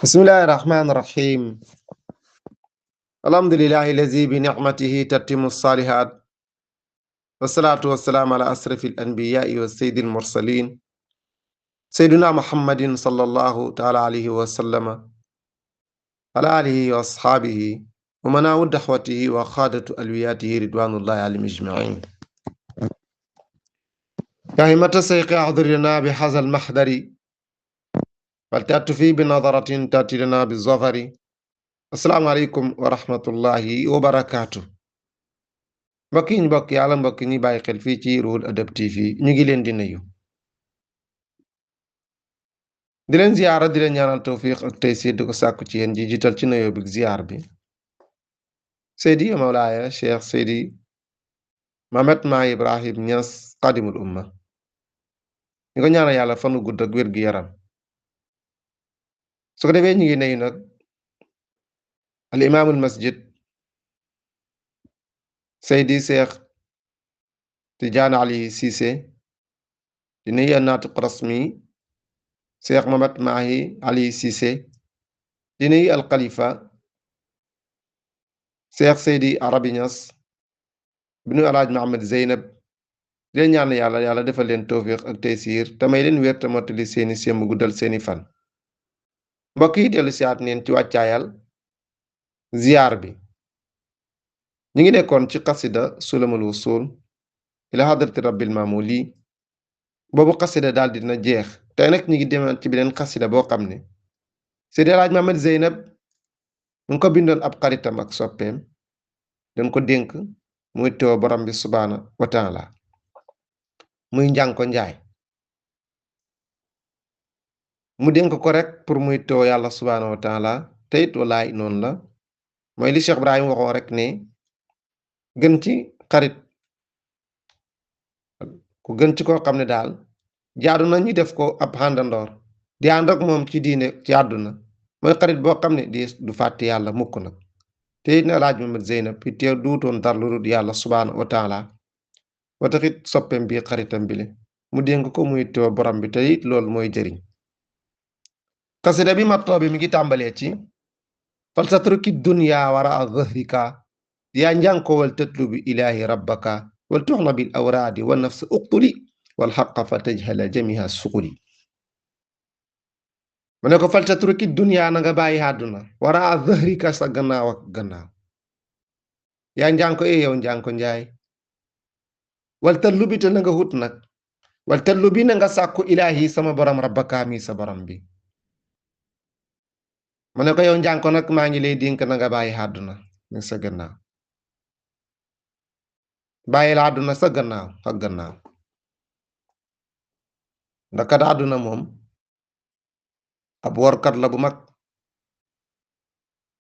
بسم الله الرحمن الرحيم. الحمد لله الذي بنعمته تتم الصالحات، والصلاة والسلام على أشرف الأنبياء والسيد المرسلين سيدنا محمد صلى الله تعالى عليه وسلم على آله وأصحابه ومن عود دعوته وخادة ألوياته رضوان الله عليهم أجمعين. يا همة الشيخ أحضر لنا بهذا المحضر فلتأتي بنظرة تأتي لنا بالظفر. السلام عليكم ورحمة الله وبركاته. mbokk yi ñu bokk yàlla mbokk ñi bàyyi xel fii ci Ruhul Adab TV ñu ngi leen di nuyu di leen ziyaara di leen ñaanal tawfiq ak taysiir di ko sàkku ci yéen ji jiital ci nuyoo bi ziyaar bi Seydi Mawlaaya Cheikh Seydi Mamet Mahi Ibrahim Niass xaadimul umma ñu ko ñaanal yàlla fanu gudd ak wér gu yaram. su ko defee ñu ngi nuyu nag al imaamul masjid Seydi Cheikh Tidiane Ali Cissé di nuyu naatiq rasmi Cheikh Mamet Mahi Ali Cissé di nuyu al Khalifa Cheikh Seydi Arabi Niass binu alaaj Mohamed Zeynab di leen ñaan yàlla defal leen tawfiq ak taysiir te may leen wér te mottali seeni sémb guddal seeni fan. mbokk yi dellu siyaat neen ci wàccaayal ziyaar bi ñu ngi nekkoon ci xasida sulamul wusul ila hadrati rabbil mamuli boobu xasida daal dina jeex tey nag ñu ngi demal ci beneen xasida boo xam ne Seydi alaaj Mohamed Zeynab mu ngi ko bindoon ab xaritam ak soppeem dañ ko dénk muy teew borom bi subhaana wa taala muy njànko njaay mu dénk ko rek pour muy teew yàlla subhaana wa taala te it walaay noonu la mooy li Cheikh Ibrahim waxoon rek ne gën ci xarit ku gën ci koo xam ne daal jaadu na ñu def ko ab àndandoor di ànd ak moom ci diine ci àdduna mooy xarit boo xam ne di du fàtte yàlla mukk nag te it na alaaj Mohamed Zeynab it teew duutoon dara lu dul yàlla subhaana wa taala wa taxit soppeem bi xaritam bi le mu dénk ko muy teew borom bi te it loolu mooy jëriñ. xasida bi mattoo bi mi ngi tàmbalee ci fal tatruki dunya wara dhahrika yaa njànko wal tatlubi ilahi rabbaka wal tuxna bil awraadi wa nafsa uqtuli wal xaqa fa tajhala jamiha suquli. mu ne ko fal tatruki dunya na nga bàyyi àdduna wara dhahrika sa gannaaw ak gannaaw yaa njànko yow njànko njaay wal tatlubi te na nga hut nag wal tatlubi na nga sàkku ilahi sama borom rabbaka mi sa borom bi. mu ne ko yow njànko nag maa ngi lay dénk na nga bàyyi àdduna ne sa gannaaw bàyyi la àdduna sa gannaaw ak gannaaw ndax kat àdduna moom ab workat la bu mag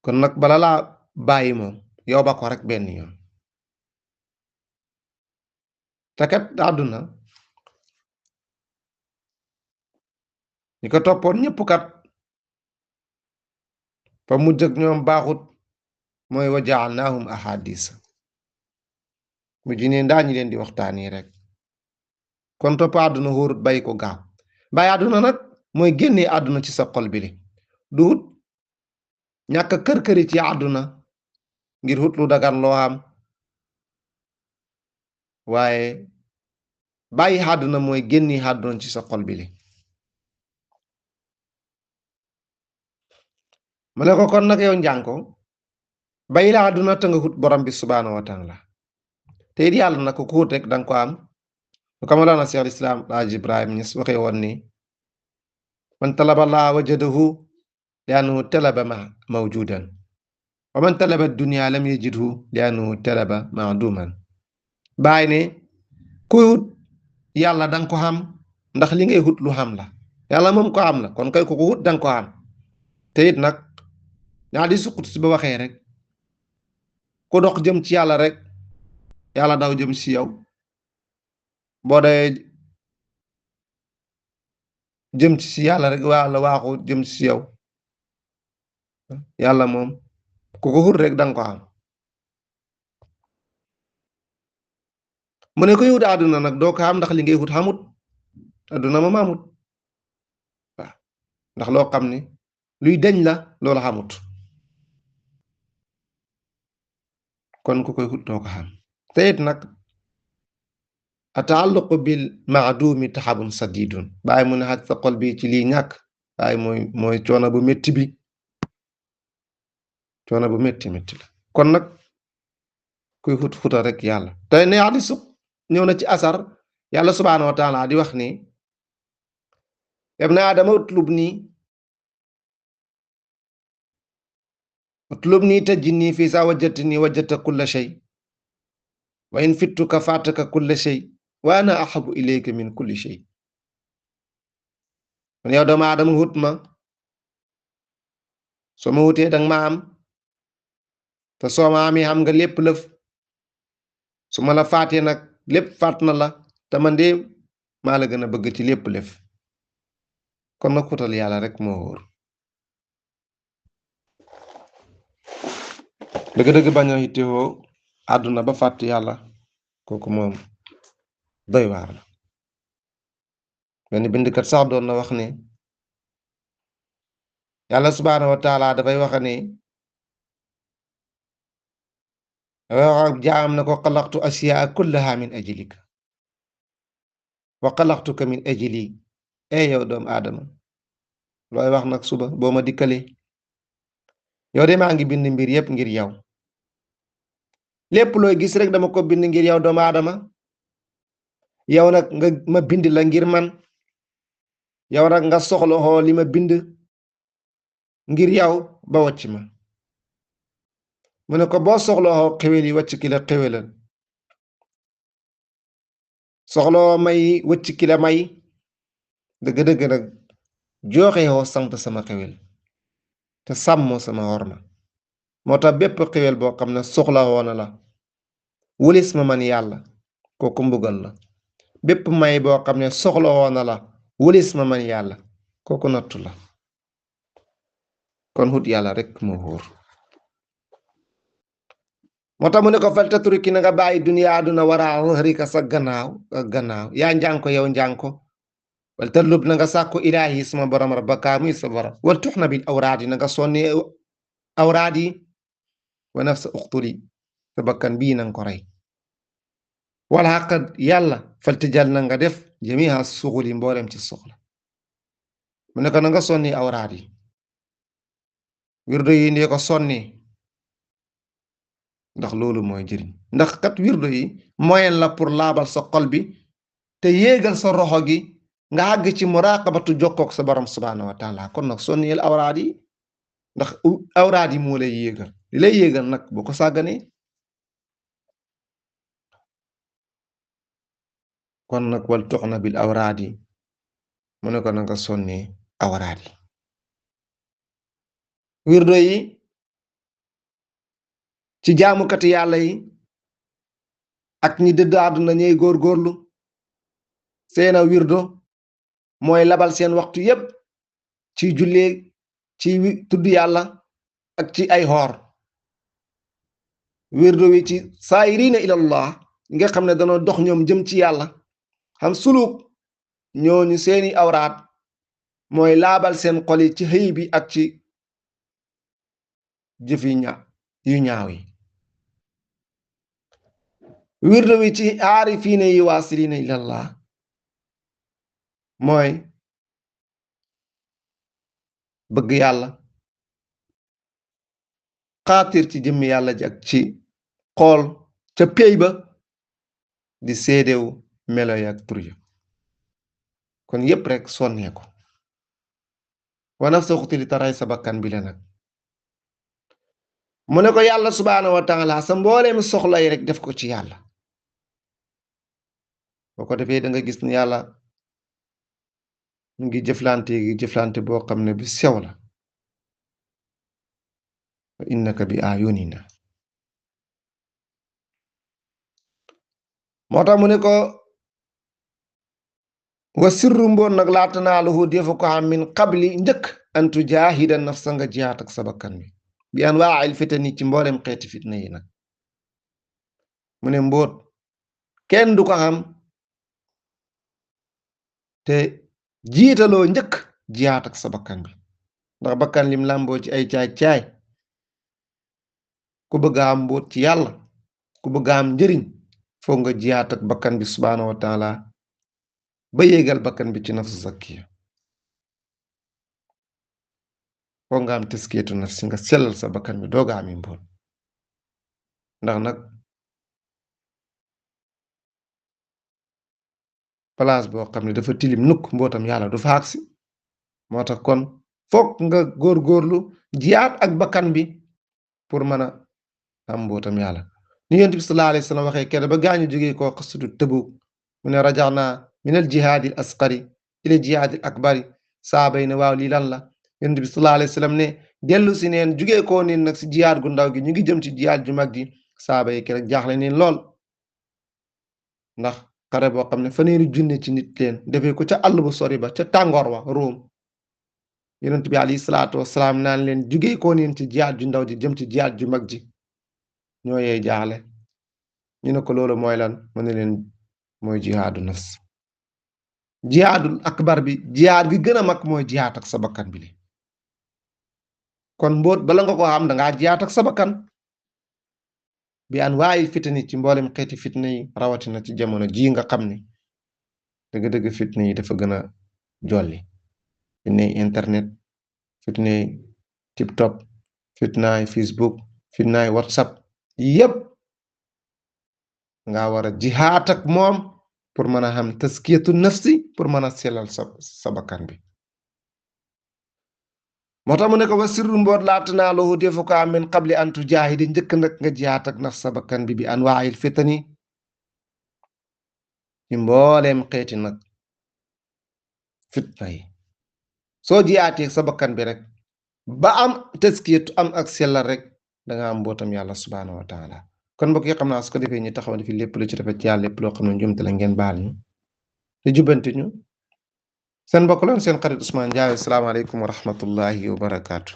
kon nag bala laa bàyyi moom yow ba ko rek benn yoon te kat àdduna ñi ko toppoon ñëpp kat fa mujj ak ñoom baaxut mooy wa jaalnaahum ahadisa mujj ne ndaa ñi leen di waxtaani rek kon topp àdduna wóorut bàyyi ko gaaw bàyyi àdduna nag mooy génnee àdduna ci sa xol bi li duut ñàkk kër-këri ci àdduna ngir hut lu dagan loo am waaye bàyyi àdduna mooy génni àdduna ci sa xol bi li mu ne ko kon nag yow njànko bàyyi la àdduna te nga hut borom bi subhaanahu wa taala te it yàlla nag ku hut rek danga ko am lu ko Mawlana Cheikh al Islam Haaj Ibrahim Niass waxee woon ni man talaba laa wajadahu li annahu talaba mawjudan wa man talaba dunya lam yajidhu li annahu talaba maaduman. bàyyi ne kuy hut yàlla danga ko xam ndax li ngay hut lu xam la yàlla moom ko am la kon kay ku ko hut danga ko am te it nag ñaa di suqut si ba waxee rek ku dox jëm ci yàlla rek yàlla daw jëm si yow boo dee jëm ci yàlla rek wala waaxu jëm ci yow yàlla moom ku ko hut rek danga ko am. mu ne koy hut àdduna nag doo ko am ndax li ngay hut xamut àdduna moom amut waaw ndax loo xam ni luy deñ la loolu xamut kon ku koy xut doo ko xam te it nag ataalluqu bil maadumi taxabun sadidun bàyyi mu ne xaj sa xol bi ci lii ñàkk bàyyi mooy coono bu métti bi coono bu métti métti la kon nag kuy xut xuta rek yàlla te ne hadiis ñëw na ci asar yàlla subhaanahu wa taala di wax ni ibna aadama utlubni tajidni fi sa wajadtani wajadta kulla shay wa in fittuka faataka kulla shay wa ana ahabu ilayka min kulli shay kon yow doomu aadama wut ma soo ma wutee dang ma am te soo ma amee xam nga lépp lëf su ma la faatee nag lépp faat na la te man de maa la gën a bëgg ci lépp lëf kon nag xutal yàlla rek moo wóor dëgg-dëgg bañ a yittewoo àdduna ba fàtt yàlla kooku moom doy waar la benn bindkat sax doon na wax ne yàlla subhaanahu wa taala dafay wax ne wax jaam na ko xalaqtu asiyaa kullaha min ajlika wa xalaqtuka min ajli yow doomu aadama looy wax nag suba boo ma dikkale yow de maa ngi bind mbir yépp ngir yow lépp looy gis rek dama ko bind ngir yow doomu aadama yow nag nga ma bind la ngir man yow nag nga soxla xoo li ma bind ngir yow ba wàcc ma mu ne ko boo soxla xoo xewel yi wàcc ki la xewelal soxloo may wàcc ki la may dëgg-dëgg nag joxe xoo sant sama xewel te sàmmoo sama worma moo tax bépp xewel boo xam ne soxla woona la wulis ma man yàlla kooku mbugal la bépp may boo xam ne soxla woona la wulis ma man yàlla kooku nattu la kon xut yàlla rek moo wóor moo tax mu ne ko fal tatruki na nga bàyyi duniya aduna waraa zahrika sa gannaaw yaa njànko yow njànko wal tatlub na nga sàkku ilaahi sama borom rabbaka muy sa borom wal tuxna bil awraadi na nga sonni awraadi wa nafsa uxtuli sa bakkan bii nanga ko rey wala xaq yàlla faltijal na nga def jamiha suxuli mboolem ci soxla mu ne ko na nga sonni awraadi wirdo yi ndee ko sonni ndax loolu mooy jëriñ ndax kat wirdo yi moyen la pour laabal sa xol bi te yéegal sa roxo gi nga àgg ci muraqabatu jokkook sa borom subhaanahu wa taala kon nag sonniyel awraad yi ndax awraad yi moo lay yéegal li lay yéegal nag boo ko sàgganee kon nag wal tuxna bil awraad yi mu ne ko na nga sonni awraad yi wirdo yi ci jaamukati yàlla yi ak ñi dëdd àdduna ñey góorgóorlu seena wirdo mooy labal seen waxtu yépp ci jullee ci tudd yàlla ak ci ay xoor wirdo wi ci saayirina ilallah nga xam ne danoo dox ñoom jëm ci yàlla xam suluk ñooñu seeni awraat mooy laabal seen xol yi ci xëy bi ak ci jëf yu ñaaw yi wirdo wi ci aarifiina yi waasilina ilallah mooy bëgg yàlla xaatir ci jëmmi yàlla ji ak ci xool ca pey ba di seedewu melo yi ak tur ya kon yépp rek sonnee ko wa nafsa uxtili taray sa bakkan bi la nag mu ne ko yàlla subhaanahu wa taala sa mbooleem soxla yi rek def ko ci yàlla boo ko defee da nga gis ni yàlla mu ngi jëflante boo xam ne bi sew la wa innaka bi ayunina moo tax mu ne ko wa sirru mboon nag laa tanaaluhu defu ko xam min qabli njëkk an tujaahida nafsa nga jihaat ak sa bakkan bi anwaa'il fitani ci mboolem xeeti fitna yi nag mu ne mbóot kenn du ko xam te jiitaloo njëkk jihaat ak sa bakkan bi ndax bakkan lim làmboo ci ay caay-caay ku bëgg a am mbóot ci yàlla ku bëgg a am njëriñ foog nga jiyaat ak bakkan bi subhaanahu wa taala ba yéegal bakkan bi ci nafsu zakkiya foog nga am taskiyatu nafsi nga sellal sa bakkan bi dooga ami mbóot ndax nag place boo xam ne dafa tilim nukk mbootam yàlla du fa agsi moo tax kon foog nga góorgóorlu jiyaat ak bakkan bi pour mën a am mbootam yàlla ni yonent bi sallallahu alayhi wa sallam waxee kenn ba gaañu jógee koo xasudu Tabuk mu ne rajaxna min al jihaadil asqari ila jihaadil akbari saaba yi ne waaw lii lan la yonent bi sallallahu alayhi wa sallam ne dellu si neen jógee koo neen nag si jihaad gu ndaw gi ñu ngi jëm ci jihaad ju mag gi saaba yi keroog jaaxle neen lool ndax xare boo xam ne faneeri junne ci nit leen defee ko ca àll bu sori ba ca tàngoor wa Room yonent bi alayhi salaatu wasalaam naan leen jógee koo neen ci jihaad ju ndaw ji jëm ci jihaad ju mag ji ñoo yee jaaxle ñu ne ko loolu mooy lan mu ne leen mooy jihaadu nafs jihaadul akbar bi jihaad gi gën a mag mooy jihaad ak sa bakkan bi li kon mbóot bala nga ko xam dangaa jihaad ak sa bakkan bi an waayi fitna ci mboolem xeeti fitna yi rawatina ci jamono ji nga xam ne dëgg-dëgg fitna yi dafa gën a jolli fitnay internet fitnay TikTok fitnaay Facebook fitnaay WhatsApp yépp nga war a jihaat ak moom pour mën a xam taskiyatu nafsi pour mën a sellal sa bakkan bi moo tax mu ne ko wa sirru mboot laatanaaluhu defu ko am min qabli an tujaahidi njëkk nag nga jihaat ak naf sa bakkan bi bi anwaa'il fitani ci mbooleem xeeti nag fitna yi soo jihaatee sa bakkan bi rek ba am taskiyatu am ak sellal rek da nga am mbootam yàlla subhaanahu wa taala kon mbokk yi xam naa su ko defee ñu taxaw fi lépp lu ci rafet ci yàlla lépp loo xam ne njumte la ngeen baal ñu te jubbanti ñu seen mbokk loon seen xarit Ousmane Ndiaye asalaamaaleykum wa rahmatullahi wa barakaatu